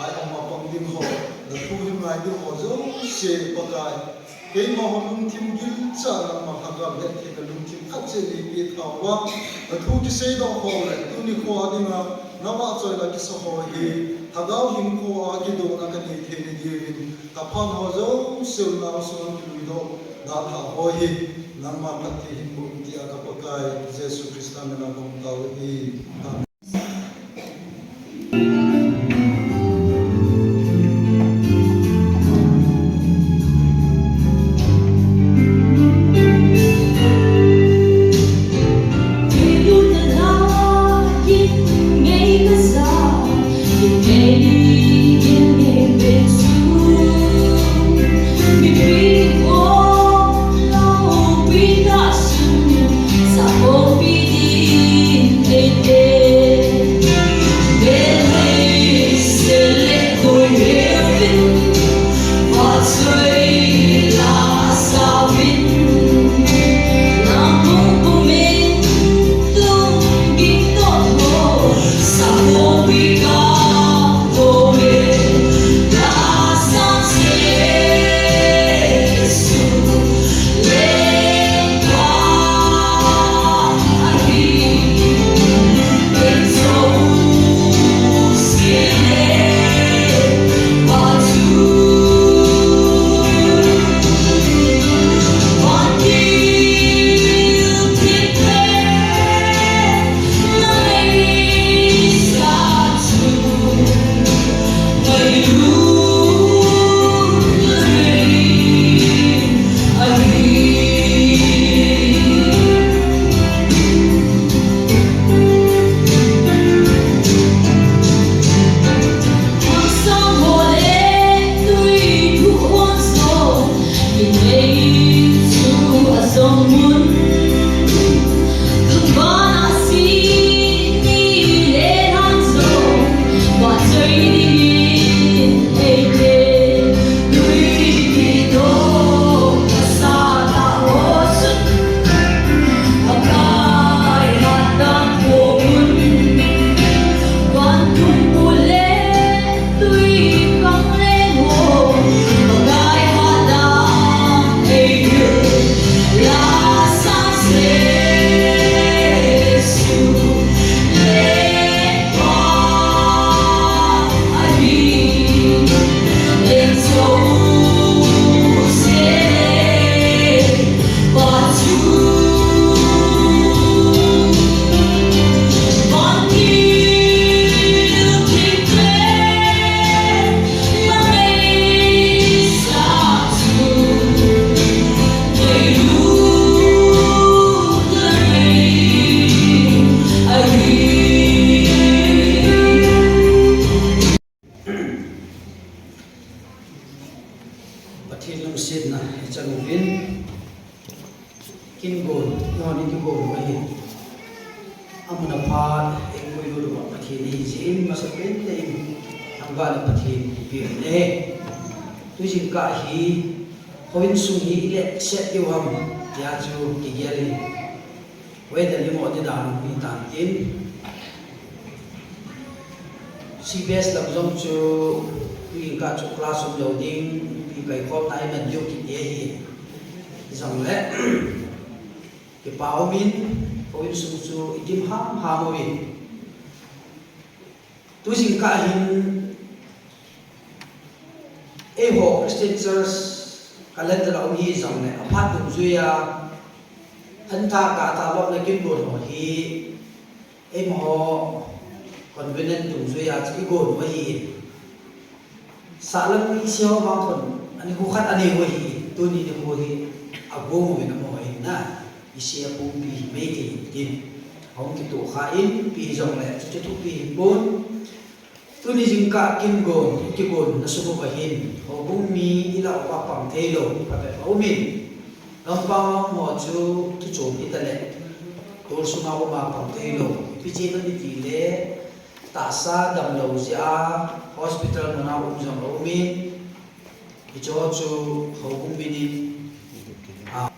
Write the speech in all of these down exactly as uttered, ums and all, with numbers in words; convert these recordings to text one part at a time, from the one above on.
Lai ama pang ding ho, na thu him ngai ding ho jouse Pakai. Keima ho lungthim gilcha nangma lhagao le thei na lungthim khat cheh neipi tauva. Na thu kiseidoh ho le tuni kho a dinga na vahchoi la kisa ho hi lhagao hinkho a kidona kanei thei na diuvin, ka phat ho jouse u nao sunga kiluidoh dalha ho hi nangma phatthei hinboh in tia ka Pakai Jesu Christa mina kahung tao ahi. Amen. Pathen lungsetna ichan uvin, kin gon, noni kigon u ahi. Amun aphat, eikoi lut uva Pathen ihi jeh in, masapen tah in, thangvahna Pathen ipe u ahi. Tujingkah hi, houin sung hi ileh set diu ham, tia chu kigel in. Weather hi mo ti dan hi tan tin. C B S lam jong chu, tujingkah chu class um lou ding, ipi kaikhomna hi man diu kiti ahi. Jongle, kipa umin, houin sung chu idim hamham uvin. Tujingkah hin, eiho Christian Church calendar a um hijongle, aphat dungjuia, thantha kahtha lopna kin gon ho hi, eimaho covenant dungjuia chu igon u ahi. Sahlam mi ise ho vang khun, anikho khat anei u ahi, tuni nikho hi, agong uvin amaho hin na, ise apumpi hi mei thei in tin. Ahung kitohkha in, ipi jongle, chuchu thupi hipon. Tuni jingkah kin gon, kigon na sung uva hin, houbung mi ilah uva pang theilou, phabep aumin. Gampam ho chu kichom hitaleh, tol sunga um a pang theilou. Ipi jeh ham itile, tahsa damlou jeh a, hospital muna um jong aumin. Hicheho chu houbung min in, a,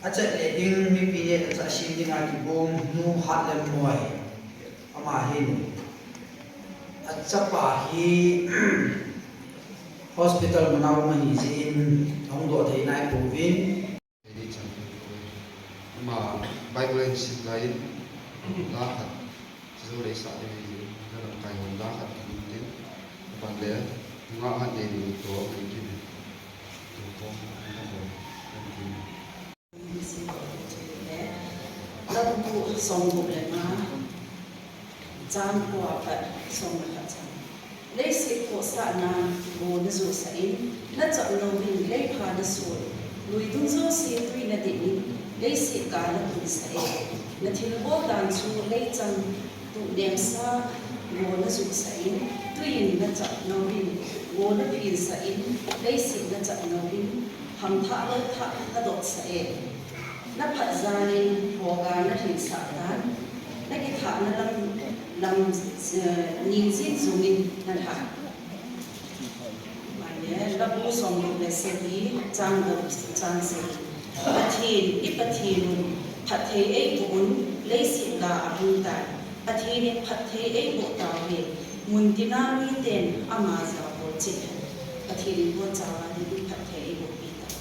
achat le ding mipi le achahse Dinga kibom nu Hatlemoi. Ama hin achapa hi hospital muna um ahi jeh in ahung doh thei nai pouvin. Ama Bible in sim lai in la khat. Chu lei sa ding hi, na lamkai hon da khat kin tin, ban le, nga han nei ni to, nei kin. Tu ko, na ko, kan kin. Labu song bu le nga, chang ko apat song le khat chang. Leiset khohsahna go na joh sah in, na chah nouvin leipha na sol, luidung jouse tui na dim in, leiset ga na tunsah e. Na thilbol dan chu leichang tuhnemsa go na joh sah in, tui in na chah nouvin go na phinsah in, leiset na chah nouvin, hamthah louthah na dotsah e. Na phat janin hoga na lhinsah tan, na kithahna lam, lam, eh, ning jin jungin na lhah. Mane, Labu song le sagi, chang gup, chang sagi. Pathen, i Pathen un, phatthei eiboh un, leiset ga ahung tai. Pathen in phatthei eiboh tauhen, mun tina miten ama jabol cheh hen. Pathen in ibonchauva dingin phatthei eibohpi tauhen.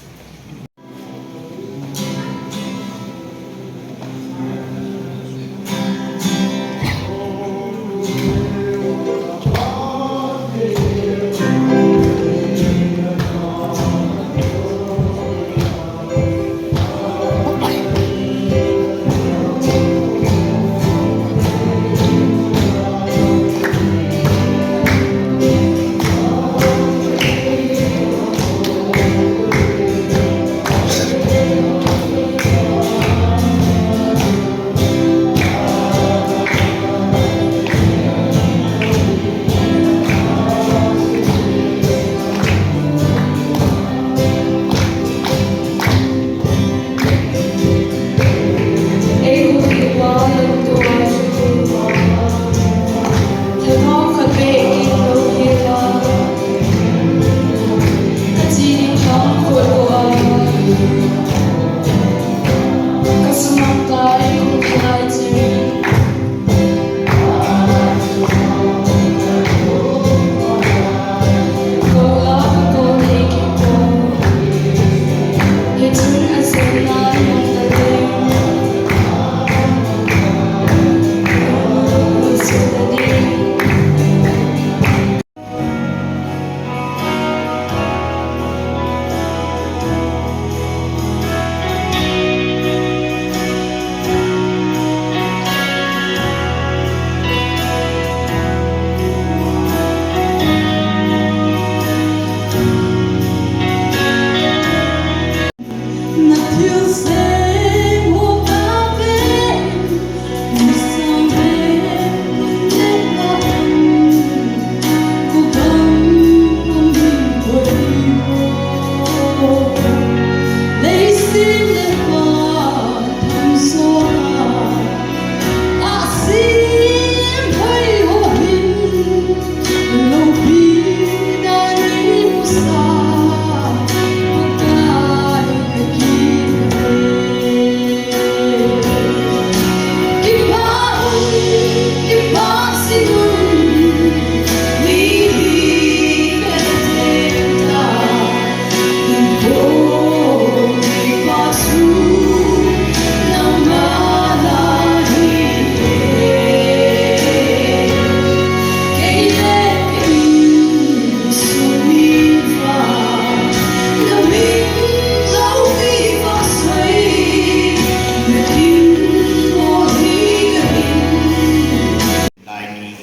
Lai ni,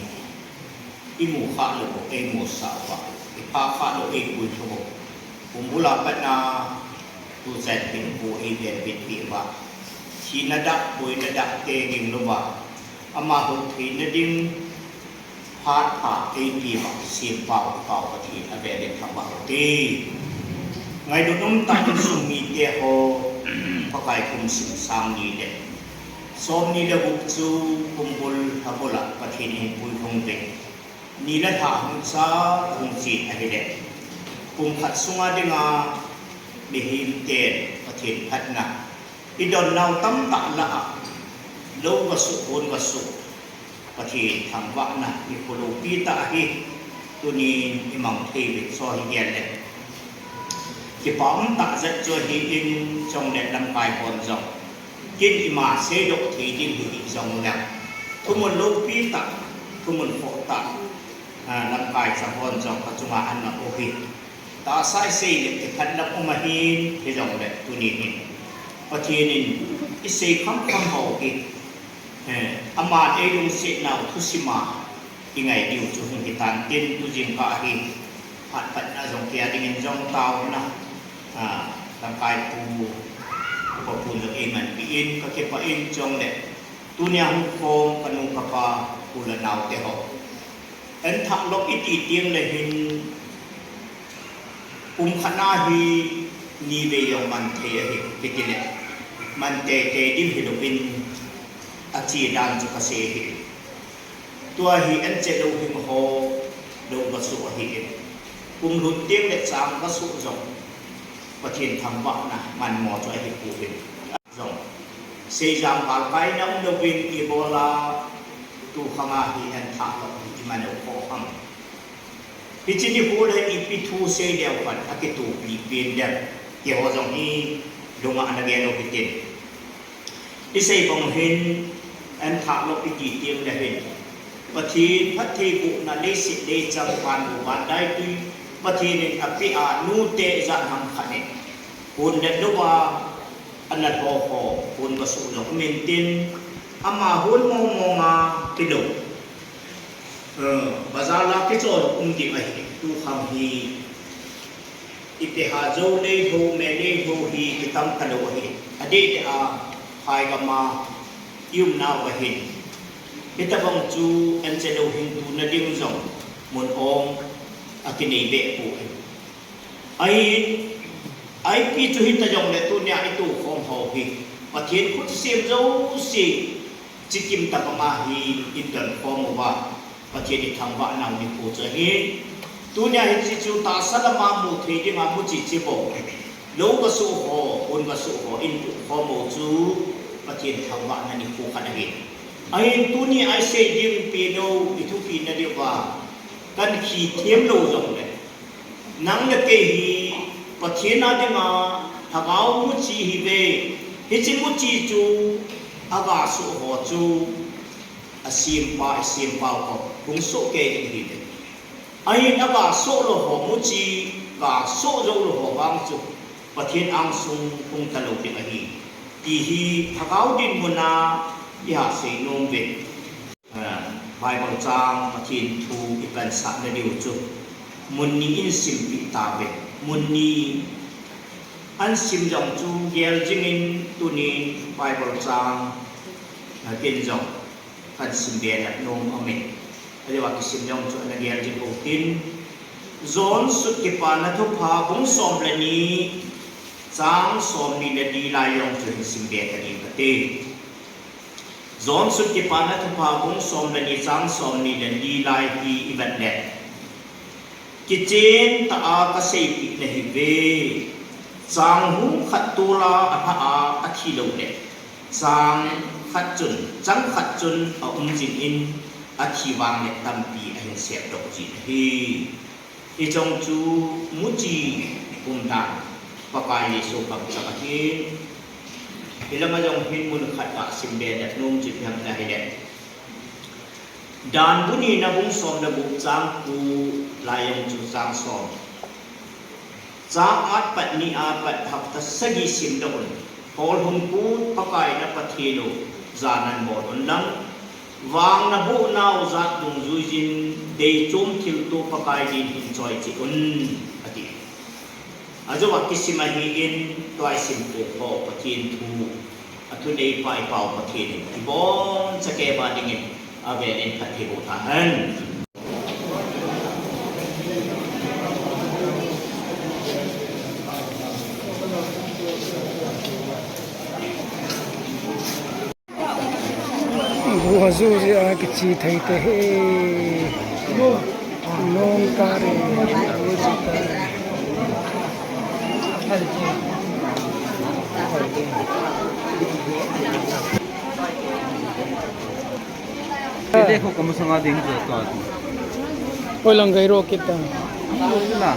i mu kha lou, ei musah uva, i pha kha lou, ei pui lou. Kum bula patna, tu chan pin pu ei ven pin pi uva. Thina dah, boina dah te ging lou va. Ama hou theina ding, phat pha ei ti uva, Sempau, Pau Pathen a ven le thangvah u te. Ngailut um tah in sum mite ho, Pakai kum sim sang ni le Som ni le gup chu kum bul, a bul a Pathen in pui hung ve. Ni le lha hung cha hung chin ahile. Kum khat sunga dinga mihem ten Pathen phatna i don nau tamtah lah a Lou gasuh, hon gasuh, Pathen thangvahna nikho loupi tah ahi. Tunin imang thei uvin, so hi gel le kipa um tah jat chu ahin, chule lamkai hon jong kin ima seidoh thei ding hi hih jongleng, thumun loupi tah, thumun khoh tah, ah, lamkai cha hon jong kachunga ana um u hi. Tahsa isei le kiphatlam um ahin, hijongle tunin hin Pathen in isei khamkham ho hi, eh, aman eilungset nau thusim a ingai diu chu hung hitan tin, tu jingkah hi phat phatna jong kia dingin jong taona, ah, lamkai pu, upa pu jong eimanpi in kakipah in, chule tunia hung khom kanu kapa, u le nao teho, anthah lop iti teng le hin, kum khat na hi ni vei jong man thei ahi, kiti le man teitei ding hilouvin, ache dan chu kasei ahi. Tua hi anche lou hing ho, lou gasuh ahi. Kum lhun teng le chang gasuh jong Pathen thangvahna manmo chu ahipoi. Jong seijang galkai na umlouvin, ibola tukhang a hi anthah lop hi iman u kho ham? Hiche nikho le ipi thu sei leu khat akitopi pen dem, ti ho jong hi lunga ana gel u hitin. Isei bang hin, anthah lop iti teng le hin, Pathen phattheibohna leiset leichang, van u van daitui Pathen in apeh a, nute jat ham khat in hon le louva ana lho ho, hon gasuh jong um intin, ama hon mong mong a kilou, eh, bazar a kichol um ding ahi. Tukhang hi ipi ham, jou neilou, me neilou hi kitam talou ahi. Adeh deh a, phai gam a i umnau ahin, hitobang chu anche lou hin tuna ding jong mun ong akinei behpoi. Ahin, ipi chu hita jongle tunia itokhom ho hi Pathen khut sem jouse chikim tobang a hi idon khom uva, Pathen ithangvah nau nikho chu ahi. Tunia hiche chu tahsa lama mu thei dinga muchi chibou, lou gasuh ho, hon gasuh ho, itokhom u chu Pathen thangvahna nikho khat ahi. Ahin tunia isei ding pen u, ithupina diuva kahin them lou jongle, nang le kei hi Pathen a dinga lhagao muchi ihiuve. Hiche muchi chu aga soh ho chu asempa, isempau ho hung soh kei ding ihiuve. Ahin aga soh lou ho, muchi ga soh jou lou ho vang chu Pathen angsung hung talou ding ahi, ti hi lhagao dinmun a iha sei nom uve. Ah, Bible chang, Pathen thu ipansahna diu chu mun ni in simpeh tauve. Mun ni ahin sim jong chu gel jingin, tunin Bible chang, ah, ken jong kahin simbe nom ahi. Ajeh a kisim jong chu ana gel jing u hitin, John Sut Kipana Thupha bung som le ni, chang somni le li lai jong chu hin simbe tading kate. John Sut Kipana Thupha bung som le ni, chang somni le li lai hi ivet le, kichen tah a kaseipeh nahiuve. Changhung khat tola alhah a athi lou le, chang khat chun, chang khat chun aum jingin, athi vang le tampi ahin sepdoh jin ahi. Hiche jong chu muchi umdan Pakai Jesu kamchang ahi. Hilanga jong hin mun khat kasimbe nom chu ipi ham tia ahile, Dan bu nina bung som le gup chang ko lai jong chu chang som. Chang at pat ni a pat hapta sagi simdoh un. Hol hung ko Pakai na Pathen u, ja nan bol un lang. Vang naboh nau jat dungjuiyin, dei chom thilto Pakai din hin choi cheh un, ati. Ajou a kisim ahin, tua isim to ho Pathen thu, athuneipa i Pau Pathen in ibonchauva dingin avel in phatthei boh tahen. Go ajo jeh a kiche thei tahih e. Nong tare, go ji tare. Kete ko kamu sanga ding ko to. Oi lang gai ro kita. Ano sila?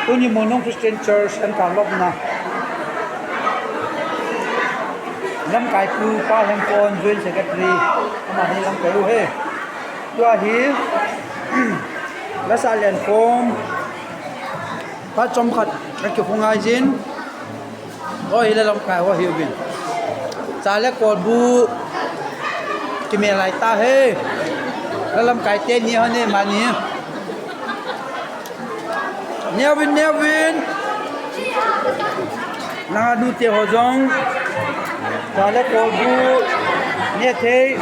Tuni Monung Christian Church an thalopna lamkai pu Pa Hemkon, Joint Secretary, ama hi lamkai u ahi. Tua hi lasa lenkhom phat chomkhat akikhongai jin. Ho hi la lamkai ho hiuvin. Cha le kolbu kimel lai ta ahi. La lamkai teni ho ne mani. Neuvin, neuvin. Nanga nute ho jong cha le kolbu ne thei.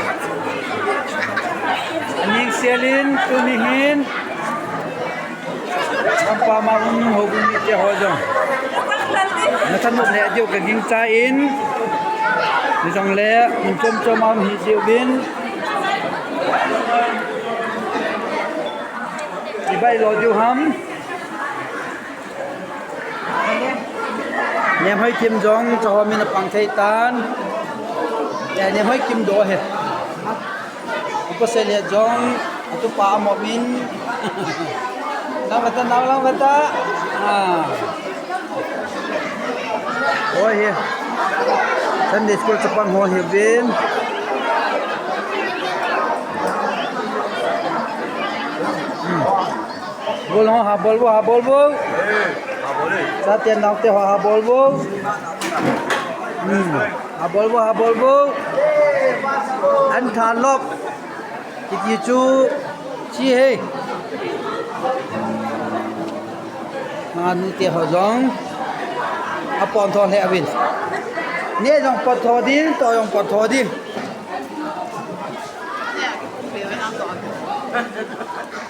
Aning selin tuni hin. Lampa ma um houbung mite ho jong. Na thanop le diu ka gingchan. Ni jongle, mun chom chom a um hi diuvin. I bai lo diu ham. Nemhoikim jong cha ho min a pang thei tan. Eh, Nemhoikim do he. Upa Sele jong, atupa amomin. Nang veta, nang lang veta. Ah. Oi, hi. Sunday school chapang ho hiuvin. Hmm. Bol ho, ha bol vo, ha bol vo. Chate naote ho, ha bol vo. Hmm. Ha bol vo, ha bol vo. An thalop. Kiti chu chi he. Nanga nute ho jong. Apon tho le avin. Ne jong pot tho din, to jong pot tho din.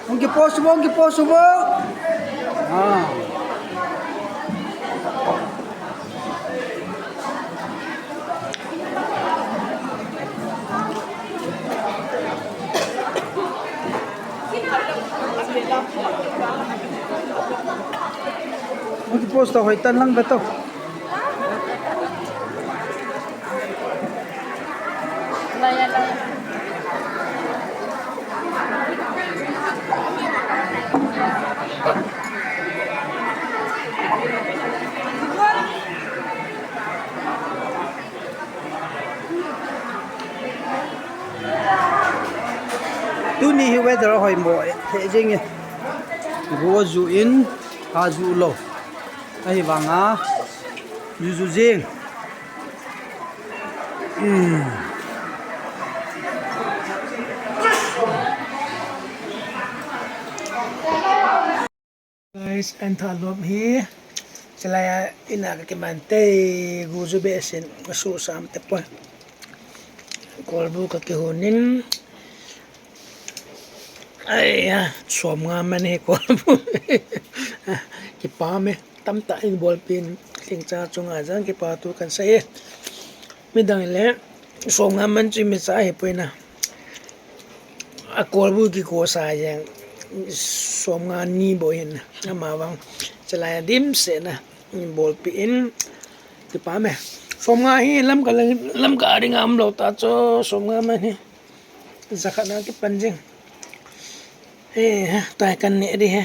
Hung kipost vo, hung kipost vo. Ah. Hung kipost to hoi tan lang ba to. Tuni hi weather ahoimo he jing e. Go ju in, a ju lou. Ahivanga ju ju jing. Hmm. Guys, an thalop hi Chulai a ina ka kiman te, gu ju behseh in, asusam tapoi. Kolbu ka kihunin. Ai ya, som nga man hi kolbu. Kipah e, tamtah in bolpin, lhingcha chunga jong kipathu kan sei e. Midang le, som nga man chu imacha hipoi na. Akolbu kikosa jeng, som nga ni bou hin, amavang, chulai a dimset na, bolpin, kipah e. Som nga hi Lamka, Lamka a dinga umlou ta chu, som nga man hi. Jakhat na kipan jing. He, tai kan neh di he.